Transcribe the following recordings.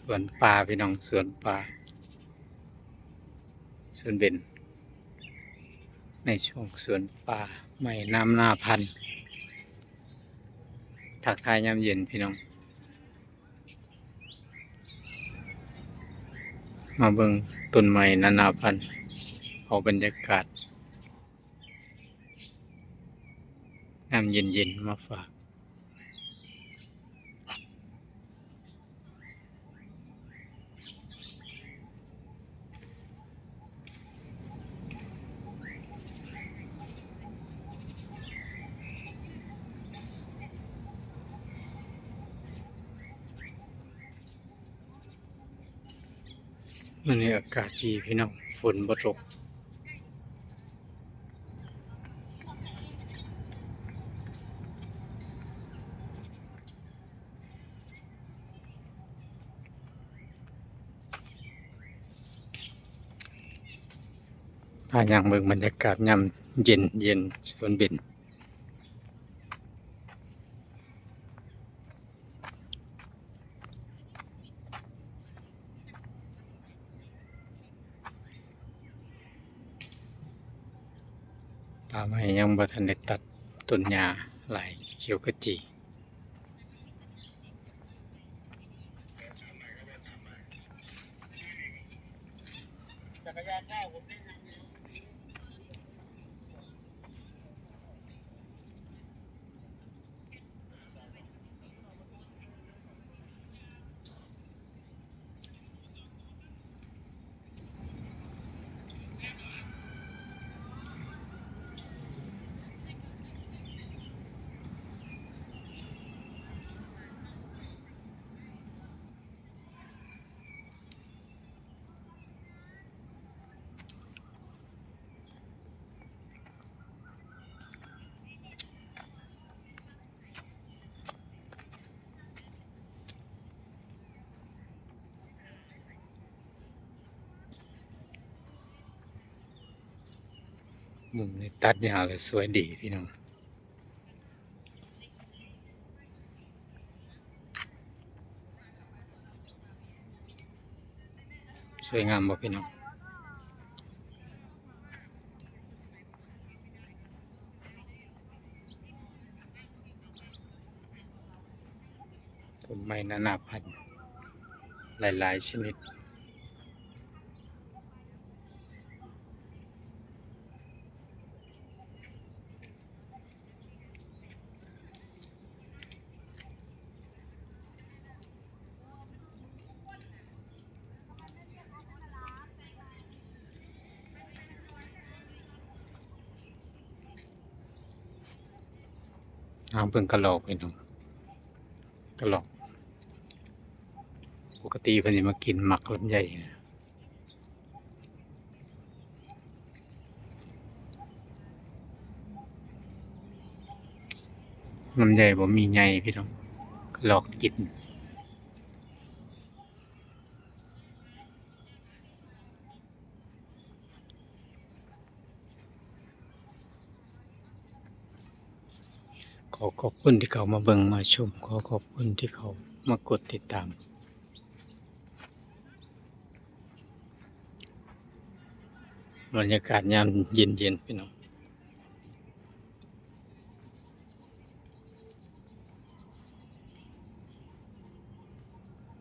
ສວນປາພີ່ນ້ອງ ສວນປາ ສວນເບັນ ໃນຊ່ວງສວນປາໃໝ່ນານາພັນ. ທັກທາຍຍາມເຢັນພີ່ນ້ອງ ມາເບິ່ງຕົ້ນໄມ້ນານາພັນ ເອົາບັນຍາກາດຍາມເຢັນໆມາຝາກ. ມື້ນີ້ອາກາດດີພີ່ນ້ອງ ຝົນບໍ່ຕົກ. ພາຍ່າງເບິ່ງບັນຍາກາດຍາມເຢັນໆ ສວນເບັນ. ປ່າໄມ້ຍັງບໍ່ທັນໄດ້ຕັດ ຕົ້ນຫຍ້າຫຼາຍ ຂຽວຂະຈີ. ມຸມນີ້ຕັດຫຍ້າແລ້ວສວຍດີພີ່ນ້ອງ. ສວຍງາມບໍ່ພີ່ນ້ອງ? ຕົ້ນໄມ້ນານາພັນ ຫຼາຍໆຊະນິດ. ເອົາເບິ່ງກະຫຼອກພີ່ນ້ອງ ກະຫຼອກ ປົກກະຕິເພິ່ນຊິມາກິນໝາກລຳໄຍ. ລຳໄຍບໍ່ມີໃຍພີ່ນ້ອງ ກະຫຼອກກິນ. ຂໍຂອບຄຸນທີ່ເຂົ້າມາເບິ່ງມາຊົມ ຂໍຂອບຄຸນທີ່ເຂົ້າມາກົດຕິດຕາມ. ບັນຍາກາດຍາມເຢັນໆ ພີ່ນ້ອງ.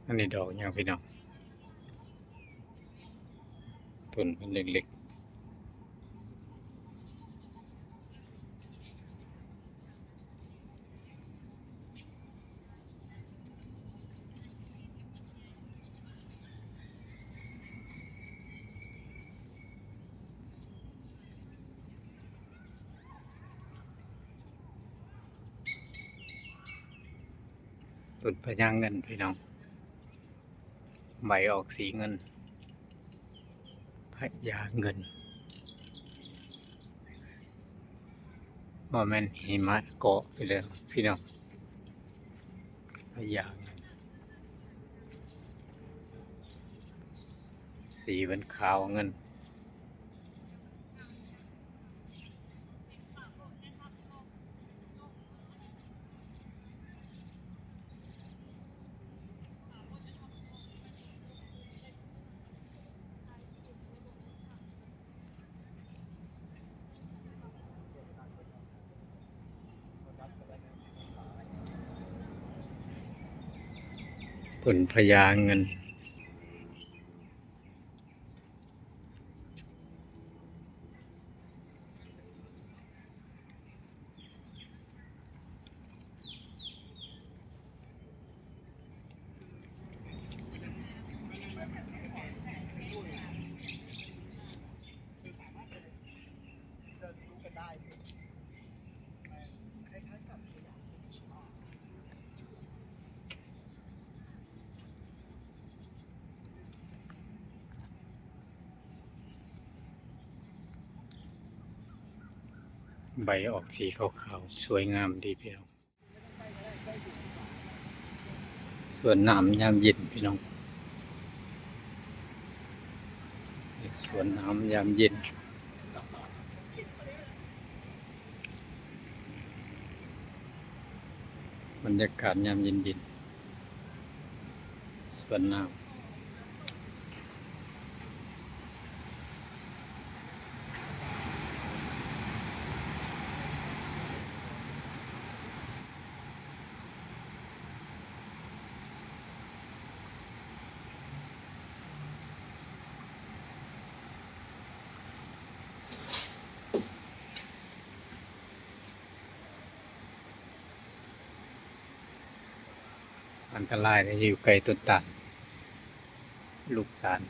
ອັນນີ້ດອກຫຍັງພີ່ນ້ອງ? ຕົ້ນມັນເລັກໆ. ຕົ້ນພະຍາເງິນພີ່ນ້ອງ ໃບອອກສີເງິນ ພະຍາເງິນ ບໍ່ແມ່ນຫິມະເກາະໄປເລີຍພີ່ນ້ອງ ພະຍາເງິນ ສີມັນຂາວເງິນ. ເ ຂຸນພະຍາເງິນ. ໃບອອກສີຂາວໆ ສວຍງາມດີພີ່ນ້ອງ. ສວນນ້ຳຍາມເຢັນພີ່ນ້ອງ, ສວນນ້ຳຍາມເຢັນ. ບັນຍາກາດຍາມເຢັນໆ ສວນນ້ຳ. ອັນຕະລາຍເດ້ ຢູ່ໃກ້ຕົ້ນຕານ ລູກຕານ.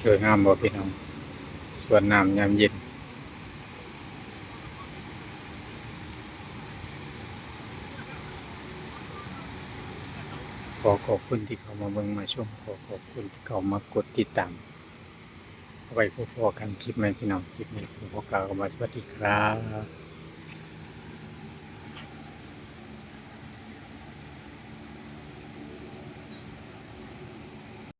ສວຍງາມບໍ່ພີ່ນ້ອງ? ສວນນ້ຳຍາມເຢັນ. ຂໍຂອບຄຸນທີ່ເຂົ້າມາເບິ່ງມາຊົມ, ຂໍຂອບຄຸນທີ່ເຂົ້າມາກົດຕິດຕາມ. ເອົາໄວ້ພົບພໍ້ກັນຄລິບໃໝ່ພີ່ນ້ອງ, ຄລິບນີ້ຂໍກ່າວຄຳວ່າສະຫວັດດີຄັບ.